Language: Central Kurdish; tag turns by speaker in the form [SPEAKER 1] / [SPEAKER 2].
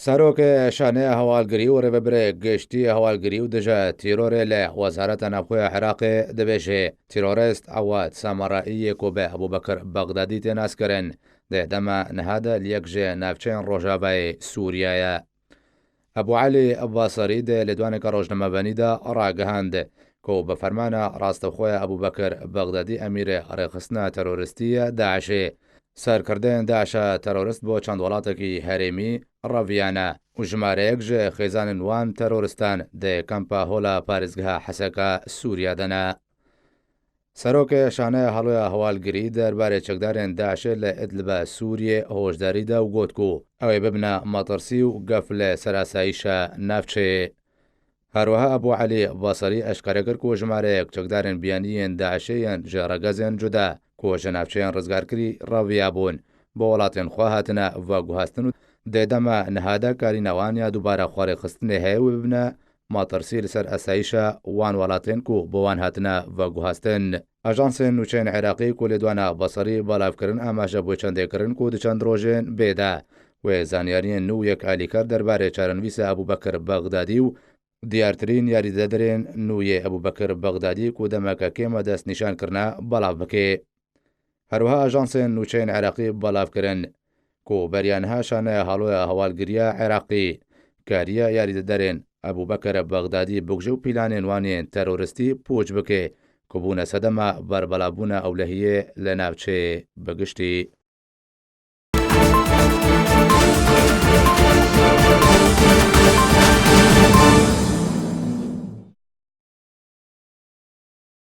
[SPEAKER 1] سەرۆکێ شانەیە هەواڵگری و ڕێڤەبرێ گشتی هەواڵگری و دژە تیرۆرێ لە وەزارەتە ناوخۆی عێراقێ دبێژێ، تیرۆرست عەواد سامەڕائی یێ کو بە ئەبوبەکر بەغدادی تێ ناسکرن، دێ دەمە نها دە لیەک ژێ ناڤچەێن ڕۆژاڤاێ سووریایە. ئەبو عەلی بەسری دە لێدوانێکە ڕۆژنەمەڤەنیدا ڕاگەهاند کو بە فەرمانە ڕاستەوخۆیە ئەبوبەکر بەغدادی ئەمیرێ ڕێکخستنە تەرۆرستییە داعشێ، سەرکردەێن داعشە تەرۆرست بۆ چەند وڵاتێکی هەرێمی ڕەڤیانە و ژمارەیەک ژ خێزانن وان تەرۆرستان دە کەمپا هۆلا پارێزگەها حەسەکە سوریا دەنە. سەرۆکێ شانەێ هەڵۆیا هەوالگری دەربارەێ چەکدارێن داعشێ لە ئیدلبە سوریێ هۆشداری دا و گۆت کو ئەوێ ببنە مەترسی و گەف لە سەر ئاسایشە ناڤچەێ. هەروەها ئەبو عەلی بەسری ئەشکەرە کرد کو ژمارەیەک چەکدارێن بیانی یێن داعشێ یێن ژە رەگەزێن جودا کو ژە ناڤچەیێن رزگارکری رەڤیابوون بۆ وڵاتێن خوە هاتنە ڤەگوهاستن و دێ دەمە نهادا کارینە وان یا دوبارە خوەڕێخستنێ هەیە و ببنە مەترسی لسەر ئەسایشە وان وڵاتێن کو بۆ وان هاتنە ڤەگوهاستن. ئاژانسێن نوچەێن عێراقی کو لێدوانە بەسری بەلاڤ کرن ئاماژە بۆ چەندێ کرن کو دچەند رۆژێن بێدا وێ زانیاریێن نوو یەک ئالیکەر دەربارەێ چارەنویسە ئەبوبەکر بەغدادی و دیارترین یاریدەدەرێن نوویێ ئەبوبەکر بەغدادی کو دەمەکە کێمە دەست نیشان کرنە بەلاڤ بکێ. هەروەها ئاژانسێن نوچەێن عێراقی بەلاڤ کرن کو بەریانها شانەێ هەڵۆێ هەوالگریە عێراقی کاریە یاریدەدەرێن ئەبوبەکر بەغدادی بکوژێ و پیلانێن وانێن تەرۆرستی پوچ بکێ کو بوونە سەدەمە بەربەلاڤبوونە ئەولەهیێ لە ناوچەێ بە گشتی.